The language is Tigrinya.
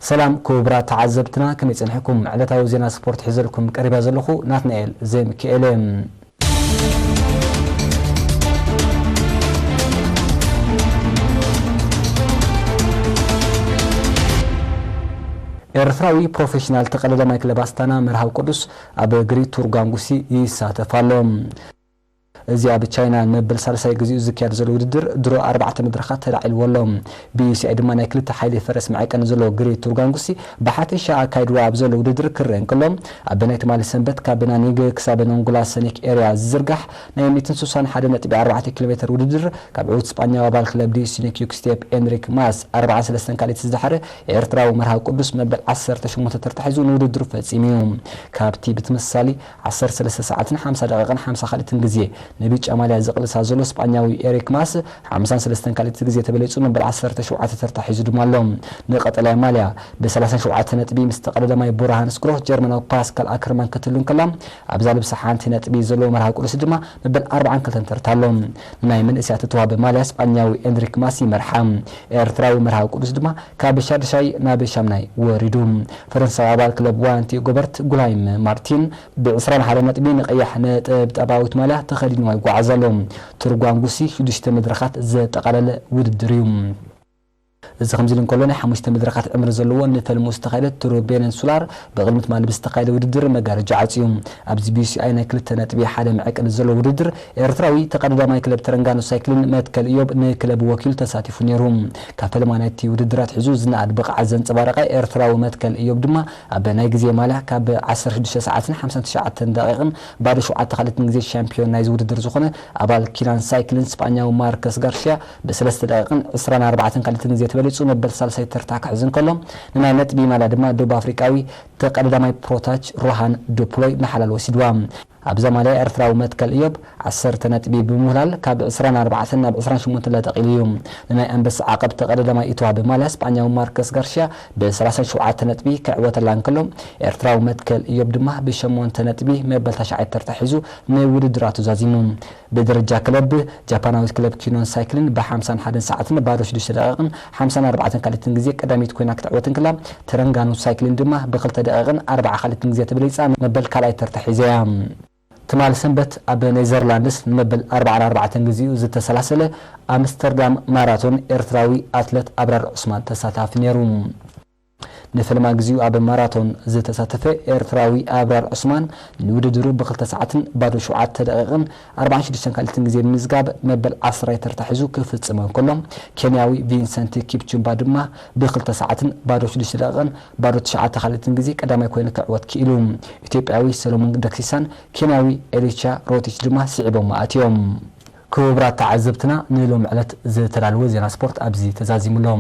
ሰላም ክቡራት ተዓዘብትና፣ ከመይ ጸኒሕኩም? ዕለታዊ ዜና ስፖርት ሒዘልኩም ቀሪባ ዘለኹ ናትናኤል ዘይምክኤል እየ። ኤርትራዊ ፕሮፌሽናል ተቐዳዳማይ ክለብ ኣስታና መርሃዊ ቅዱስ ኣብ ግሪት ቱር ጓንጉሲ ይሳተፍ ኣሎ። እዚ ኣብ ቻይና ንመበል ሳልሳይ ግዜኡ ዝካየድ ዘሎ ውድድር ድሮ ኣርባዕተ መድረኻት ተላዒልዎ ኣሎ። ቢዩሲኣይ ድማ ናይ ክልተ ሓይሊ ፈረስ መዐቀኒ ዘለዎ ግሪት ቱር ጓንጉሲ ብሓፈሻ ኣካይድዎ ኣብ ዘሎ ውድድር ክረአ እንከሎ፣ ኣብ ናይ ትማሊ ሰንበት ካብ ናኒንግ ክሳብ ኖንጉላ ሰኒክ ኤርያ ዝዝርጋሕ ናይ ሚእትን ስሳን ሓደ ነጥቢ ኣርባዕተ ኪሎ ሜተር ውድድር ካብ ዕዉት ስጳኛዊ ኣባል ክለብ ዲዩሲ ኒክ ዩክስቴፕ ኤንሪክ ማስ ኣርብዓን ሰለስተን ካልኢት ዝደሓረ ኤርትራዊ መርሃዊ ቅዱስ መበል ዓሰርተ ሸሞንተ ተርታ ሒዙ ንውድድሩ ፈጺሙ እዩ። ካብቲ ብተመሳሳሊ ዓሰርተ ሰለስተ ሰዓትን ሓምሳ ደቂቕን ሓምሳ ካልኢትን ግዜ ንቢጫ ማልያ ዝቕልሳ ዘሎ ስጳኛዊ ኤሪክ ማስ ሓምሳን ሰለስተን ካልኢት ግዜ ተበሊጹ መበል ዓሰርተ ሸውዓተ ተርታ ሒዙ ድማ ኣሎ። ንቐጠልያ ማልያ ብሰላሳን ሸውዓተ ነጥቢ ምስ ተቐዳዳማይ ቡርሃን ስክሮስ ጀርመናዊ ፓስካል ኣክርማን ክትህሉ እንከላ፣ ኣብዛ ልብሲ ሓንቲ ነጥቢ ዘለዎ መርሃዊ ቅዱስ ድማ መበል ኣርባዓን ክልተን ተርታ ኣሎ። ንናይ መንእሰያት እተዋህበ ማልያ ስጳኛዊ ኤንሪክ ማስ ይመርሓ። ኤርትራዊ መርሃዊ ቅዱስ ድማ ካብ ሻድሻይ ናብ ሻምናይ ወሪዱ። ፈረንሳዊ ኣባል ክለብ ዋንቲ ጎበርት ጉላይም ማርቲን ብዕስራን ሓደ ነጥቢ ንቐያሕ ነጠብጣባዊት ማልያ ተኸዲንዋ ይጓዓዝ ኣሎ። ቱር ጓንጉሲ ሽዱሽተ መድረኻት ዘጠቓለለ ውድድር እዩ። እዚ ከምዚ ኢሉ እንከሎ፣ ናይ ሓሙሽተ መድረኻት ዕምሪ ዘለዎ ንፈልሙ ዝተኻየደ ቱር ቤነንሱላር ብቕድሚ ትማሊ ብዝተኻየደ ውድድር መጋረጃ ዓጽዩ። ኣብዚ ቢዩሲኣይ ናይ ክልተ ነጥቢ ሓደ መዐቀኒ ዘለዎ ውድድር ኤርትራዊ ተቐዳዳማይ ክለብ ተረንጋኑ ሳይክልን መትከል እዮብ ንክለብ ወኪሉ ተሳቲፉ ነይሩ። ካብ ፈለማ ናይቲ ውድድር ኣትሒዙ ዝነኣድ ብቕዓት ዘንጸባረቐ ኤርትራዊ መትከል እዮብ ድማ ኣብ ናይ ግዜ ማልያ ካብ ዓሰርተ ሽዱሽተ ሰዓትን ሓምሳን ትሽዓተን ደቂቕን ባዶ ሸውዓተ ካልኢትን ግዜ ሻምፒዮን ናይዚ ውድድር ዝኾነ ኣባል ኪናን ሳይክልን ስጳኛዊ ማርከስ ጋርሽያ ብሰለስተ ደቂቕን ዕስራን ኣርባዕተን ካልኢትን ግዜ ተበሊጹ መበል ሳልሳይ ተርታ ክሕዝ እንከሎ፣ ንናይ ነጥቢ ማልያ ድማ ደቡብ ኣፍሪቃዊ ተቐዳዳማይ ፕሮታች ሮሃን ዱፕሎይ ንሓላል ወሲድዋ። ኣብዛ ማልያ ኤርትራዊ መትከል እዮብ ዓሰርተ ነጥቢ ብምውህላል ካብ ዕስራን ኣርባዕተን ናብ ዕስራን ሸሞንተን ለጠቒሉ እዩ። ንናይ ኣንበሳ ዓቐብ ተቐዳዳማይ እተዋህበ ማልያ ስጳኛዊ ማርከስ ጋርሽያ ብሰላሳን ሸውዓተ ነጥቢ ክዕወተላ እንከሎ፣ ኤርትራዊ መትከል እዮብ ድማ ብሸሞንተ ነጥቢ መበል ታሽዓይ ተርታ ሒዙ ንውድድራቱ ዛዚሙ። ብደረጃ ክለብ፣ ጃፓናዊት ክለብ ኪኖን ሳይክልን ብሓምሳን ሓደን ሰዓትን ባዶ ሽዱሽተ ደቂቕን ሓምሳን ኣርባዕተን ካልኢትን ግዜ ቀዳሚት ኮይና ክትዕወት እንከላ፣ ተረንጋኑ ሳይክልን ድማ ብኽልተ ደቂቕን ኣርባዓ ካልኢትን ግዜ ተበሊጻ መበል ካልኣይ ተርታ ሒዘያ። ትማሊ ሰንበት ኣብ ኔዘርላንድስ ንመበል ኣርባዓን ኣርባዕተን ግዜኡ ዝተሰላሰለ ኣምስተርዳም ማራቶን ኤርትራዊ ኣትለት ኣብራር ዑስማን ተሳታፊ ነይሩ። ንፈለማ ግዜኡ ኣብ ማራቶን ዝተሳተፈ ኤርትራዊ ኣብራር ዑስማን ንውድድሩ ብኽልተ ሰዓትን ባዶ ሸውዓተ ደቂቕን ኣርባዓን ሽዱሽተን ካልኢትን ግዜ ብምዝጋብ መበል ዓስራይ ተርታ ሒዙ ክፍጽሞ እንከሎ፣ ኬንያዊ ቪንሰንት ኪፕቹምባ ድማ ብኽልተ ሰዓትን ባዶ ሽዱሽተ ደቂቕን ባዶ ትሽዓተ ካልኢትን ግዜ ቀዳማይ ኮይኑ ክዕወት ክኢሉ። ኢትዮጵያዊ ሰሎሞን ደክሲሳን ኬንያዊ ኤሊቻ ሮቲች ድማ ስዒቦም ኣትዮም። ክቡራት ተዓዘብትና፣ ንሎም ዕለት ዝተዳለወ ዜና ስፖርት ኣብዚ ተዛዚሙ ኣሎ።